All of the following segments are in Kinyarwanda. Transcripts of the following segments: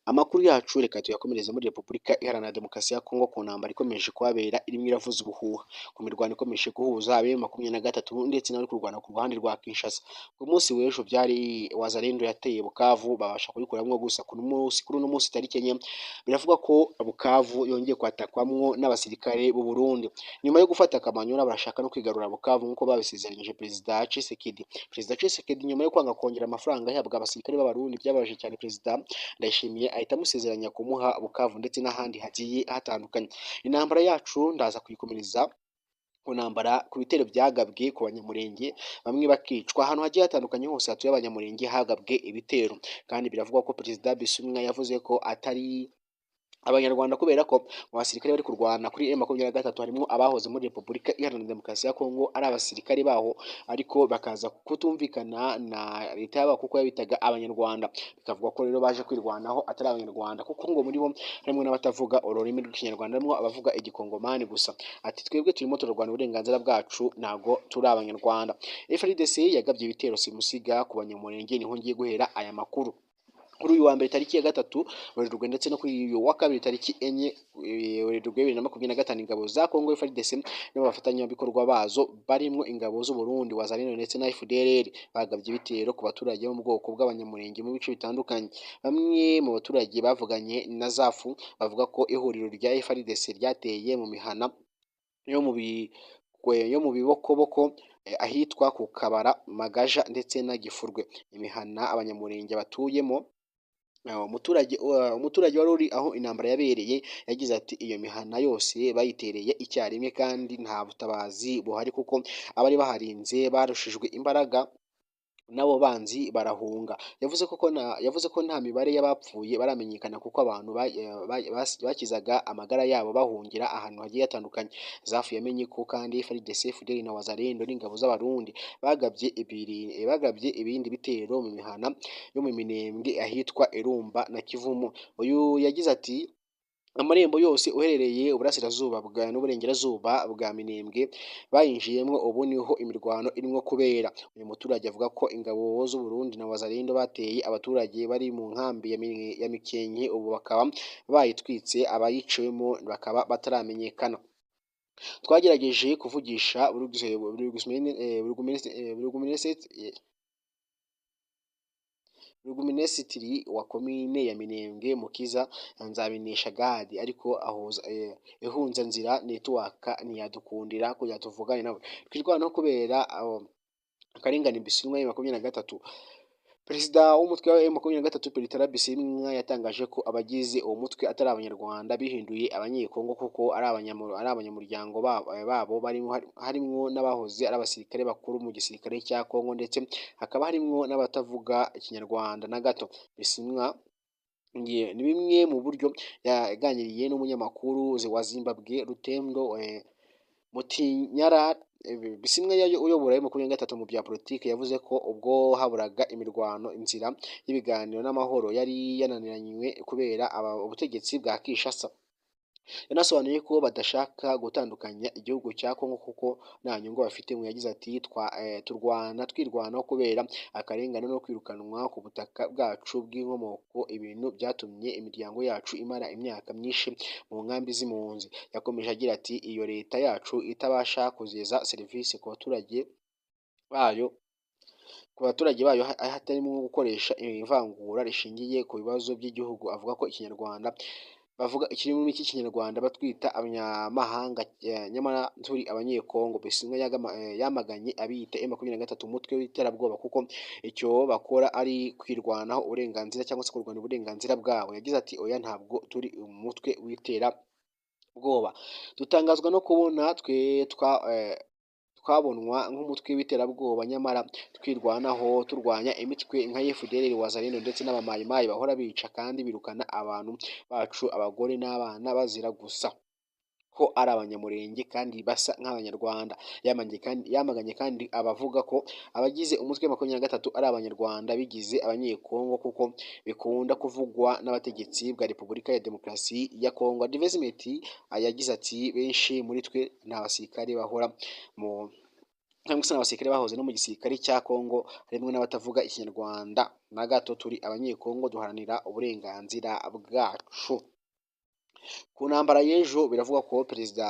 Amakuru yacu reka tuyakomereze muri Repubulika Iharanira Demokarasi ya Kongo, ku ntambara ikomeje kuhabera irimo iravuza ubuhuha, ku mirwano ikomeje guhuza abe 23 ndetse n'abari kurwana ku ruhande rwa Kinshasa. Ku munsi w'ejo byari Wazalendo yateye Bukavu, babasha kuyikuramo, gusa kuri uno munsi tariki 4 biravugwa ko Bukavu yongeye kwatakwamwo n'abasirikare b'u Burundi. Nyuma yo gufata Kamanyola, barashaka no kwigarura Bukavu nk'uko babisezeranyije Perezida Tshisekedi. Perezida Tshisekedi, nyuma yo kwanga kongera amafaranga ahabwa abasirikare b'Abarundi, byababaje cyane Perezida Ndayishimiye, ahita amusezeranya kumuha Bukavu ndetse n'ahandi hagiye hatandukanye. Intambara yacu ndaza kuyikomereza ku ntambara, ku bitero byagabwe ku Banyamurenge, bamwe bakicwa. Ahantu hagiye hatandukanye hose hatuye Abanyamurenge hagabwe ibitero, kandi biravugwa ko Perezida Bisimwa yavuze ko atari Abanyarwanda, kubera ko mu basirikare bari kurwana kuri M23 harimo abahoze muri Repubulika Iharanira Demokarasi ya Kongo ari abasirikare baho, ariko bakaza kutumvikana na leta yabo kuko yabitaga Abanyarwanda. Bikavugwa ko rero baje kwirwanaho atari Abanyarwanda, kuko ngo muri bo harimo n'abatavuga ururimi rw'Ikinyarwanda, harimo abavuga Igikongomani gusa. Ati: "Twebwe turimo turarwana uburenganzira bwacu, ntago turi Abanyarwanda." FARDC yagabye ibitero simusiga ku Banyamurenge, niho ngiye guhera aya makuru. Kuri uyu wa mbere tariki ya 3 Werurwe ndetse no kuri uyu wa kabiri tariki 4 Werurwe 2025, ingabo za Kongo FARDC n'abafatanyabikorwa bazo barimo ingabo z'u Burundi, Wazalendo ndetse na FDLR bagabye ibitero ku baturage bo mu bwoko bw'Abanyamurenge mu bice bitandukanye. Bamwe mu baturage bavuganye na Zafu bavuga ko ihuriro rya FARDC ryateye mu mihana yo mu Bibokoboko, ahitwa ku Kabara, Magaja ndetse na Gifurwe, imihana Abanyamurenge batuyemo. Umuturage wari uri aho intambara yabereye yagize ati: "Iyo mihana yose bayitereye icyarimwe kandi nta butabazi buhari, kuko abari baharinze barushijwe imbaraga n'abo banzi barahunga." Yavuze ko nta mibare y'abapfuye baramenyekana, kuko abantu bakizaga amagara yabo bahungira ahantu hagiye hatandukanye. Zafu yamenye ko kandi FARDC, FDLR na Wazalendo n'ingabo z'Abarundi bagabye ibindi bitero mu mihana yo mu Minembwe, ahitwa Irumba na Kivumu. Uyu yagize ati: "Amarembo yose uherereye uburasirazuba bwa n'uburengerazuba bwa Minembwe bayinjiyemo, ubu niho imirwano irimo kubera." Uyu muturage avuga ko ingabo z'u Burundi na Wazalendo bateye abaturage bari mu nkambi ya Mikenke, ubu bakaba bayitwitse, abayiciwemo bakaba bataramenyekana. Twagerageje kuvugisha Burugumesitiri wa komine ya Minembwe, Mukiza Nzabinesha Gadi, ariko ahuza ihunzanzira network ntiyadukundira kugira tuvugane nawe. Twirwanaho kubera akarengane, Bisimwa 23. Perezida w'umutwe wa M23, Bertrand Bisimwa, yatangaje ko abagize uwo mutwe atari Abanyarwanda bihinduye Abanyekongo, kuko ari abanyamuryango babo barimo harimwo n'abahoze ari abasirikare bakuru mu gisirikare cya Kongo, ndetse hakaba harimwo n'abatavuga Ikinyarwanda na gato. Bisimwa ni bimwe mu buryo yaganiriye n'umunyamakuru wa Zimbabwe Rutendo Mutinyara. Bisimwa uyobora M23 mu bya politiki yavuze ko ubwo haburaga imirwano, inzira y'ibiganiro n'amahoro yari yananiranywe kubera ubutegetsi bwa Kinshasa. Yanasobanuye ko badashaka gutandukanya igihugu cya Kongo kuko nta nyungu bafitemo. Yagize ati: "Turwana twirwanaho kubera akarengane no kwirukanwa ku butaka bwacu bw'inkomoko, ibintu byatumye imiryango yacu imara imyaka myinshi mu nkambi z'impunzi." Yakomeje agira ati: "Iyo leta yacu itabasha kugeza serivisi ku baturage bayo hatarimo gukoresha ivangura rishingiye ku bibazo by'igihugu." Avuga ko Ikinyarwanda, bavuga ikirimi cy'Ikinyarwanda, batwita abanyamahanga nyamara turi Abanyekongo. Bisimwa yamaganye abiyita M23 umutwe w'iterabwoba, kuko icyo bakora ari kwirwanaho uburenganzira cyangwa se kurwanya uburenganzira bwabo. Yagize ati: "Oya, ntabwo turi umutwe w'iterabwoba. Dutangazwa no kubona twe twabonwa nk'umutwe w'iterabwoba nyamara twirwanaho, turwanya imitwe nka FDLR, Wazalendo ndetse n'Abamayimayi bahora bica kandi birukana abantu bacu, abagore n'abana, bazira gusa ko ari Abanyamurenge kandi basa nk'Abanyarwanda." Yamaganye kandi abavuga ko abagize umutwe 23 ari Abanyarwanda bigize Abanyekongo, kuko bikunda kuvugwa n'abategetsi bwa Repubulika ya Demokarasi ya Kongo. Advancement yagize ati: "Benshi muri twe ni abasirikare bahora mu cyangwa se n'abasirikare bahoze no mu gisirikare cya Kongo, harimo n'abatavuga Ikinyarwanda na gato. Turi Abanyekongo, duharanira uburenganzira bwacu. Ku ntambara y'ejo, biravugwa ko perezida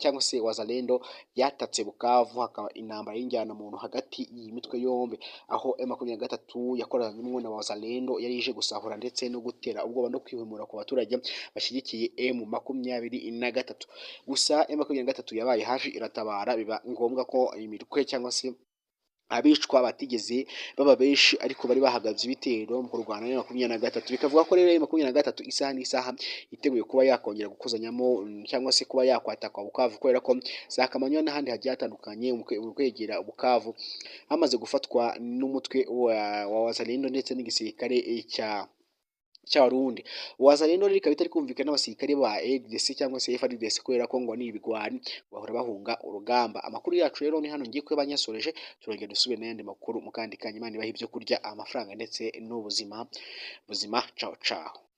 cyangwa se Wazalendo yatatse Bukavu, hakaba intambara y'injyanamuntu hagati y'iyi mitwe yombi, aho M23 yakoranywe na Wazalendo yari ije gusahura ndetse no gutera ubwoba no kwihimura ku baturage bashyigikiye M23. Gusa M23 yabaye hafi iratabara, biba ngombwa ko imitwe cyangwa se abicwa batigeze baba benshi, ariko bari bahagaze ibitero mu kurwana na 23. Bikavuga ko rero 23 isaha n'isaha yiteguye kuba yakongera gukozanyamo cyangwa se kuba yakwatakwa Bukavu, kubera ko za Kamanyola n'ahandi hagiye hatandukanye mu kwegera Bukavu hamaze gufatwa n'umutwe wa Wazalendo ndetse n'igisirikare cya cy'Abarundi. Wazalendo rero ikaba itari kumvikana n'abasirikare ba RDC cyangwa se FARDC, kubera ko ngo ni ibigwari, bahora bahunga urugamba. Amakuru yacu rero ni hano ngiye kuba nyasoreje, turongera dusubire n'ayandi makuru mu kandi kanya. Imana ibahe ibyo kurya, amafaranga ndetse n'ubuzima buzima. Ciao ciao.